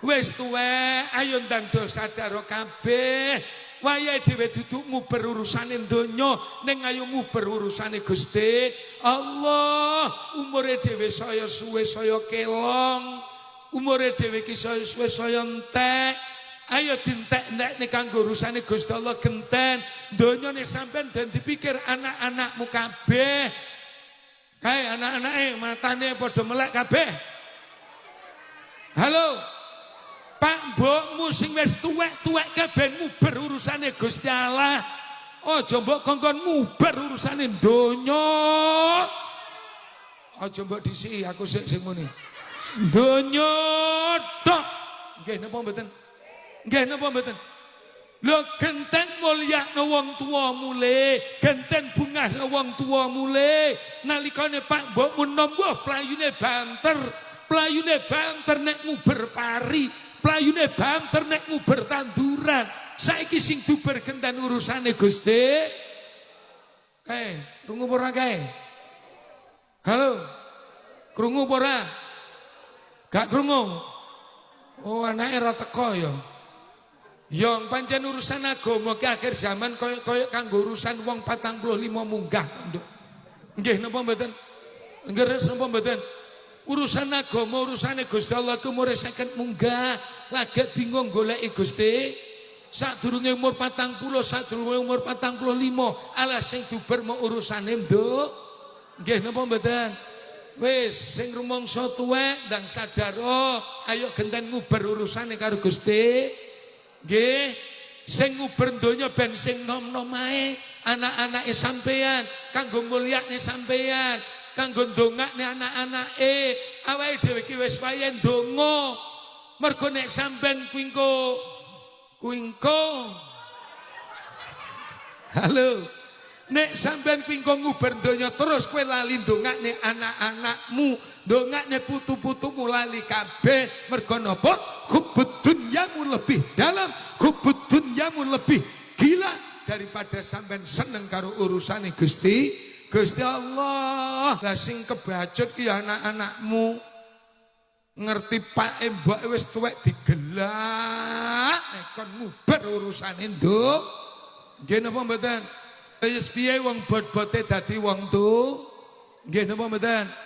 Wis tuwek, ayo ndang do sadar kabeh. Wayahe dhewe duduk nguber urusane donya, ning ayo nguber urusane Gusti Allah. Umure dhewe saya suwe saya kelong. Umure dhewe iki saya suwe saya entek. Ayo dientek-entekne kanggo urusane Gusti Allah genten. Donyane sampean den dipikir anak-anakmu kabeh. Kae anak-anake matane padha melek kabeh. Halo. Pak mbokmu sing wis tuwek-tuwek keben nguber urusane Gusti Allah. Aja mbok kongkon nguber urusane donya. Aja mbok disiki aku sik sing muni. Donya tok. Nggih napa mboten? Nggih napa mboten? Lho genten mulyakno wong tuwa mule, genten bungahno wong tuwa mule. Nalikane pak mbokmu nom wah playune banter, playune banter nek nguber pari, playune banter nek nguber tanduran. Saiki sing duber genten urusane Gusti. Kae, krungu apa ora kae? Halo. Krungu apa ora? Gak krungu. Oh, anake ora teko ya. Yang pancen urusan agama ki akhir zaman koyo-koyo kanggo urusan wong 45 munggah, Nduk. Nggih napa mboten? Nggih napa mboten? Urusan agama, urusane Gusti Allah ku umure 50 munggah, lagi bingung goleki Gusti. Sadurunge umur 40, sadurunge umur 45, alah sing duber mau urusane, Nduk. Nggih napa mboten? Wis sing rumangsa tuwek ndang sadar, oh, ayo genten nguber urusane karo Gusti. Nggih, sing nguber donya ben sing nom-nom ae, anak-anake sampean, kanggo mulyakne sampean, kanggo ndongakne anak-anake. Awake dhewe iki wis wayahe ndonga. Mergo nek sampean kuwi engko kuwi engko. Halo. Nek sampean kuwi engko nguber donya terus kowe lali ndongakne anak-anakmu, ndongakne putu-putumu lali kabeh. Mergo napa? Hubbud dunyamu lebih dalam, hubbud dunyamu lebih gila daripada sampean seneng karo urusane Gusti Gusti Allah. Lah sing kebacut ki ya anak-anakmu. Ngerti pake mbok wis tuwek digelak nek kon nguber urusane, Nduk. Nggih napa mboten? Wis piye wong bot-bote dadi wong tu? Nggih napa mboten?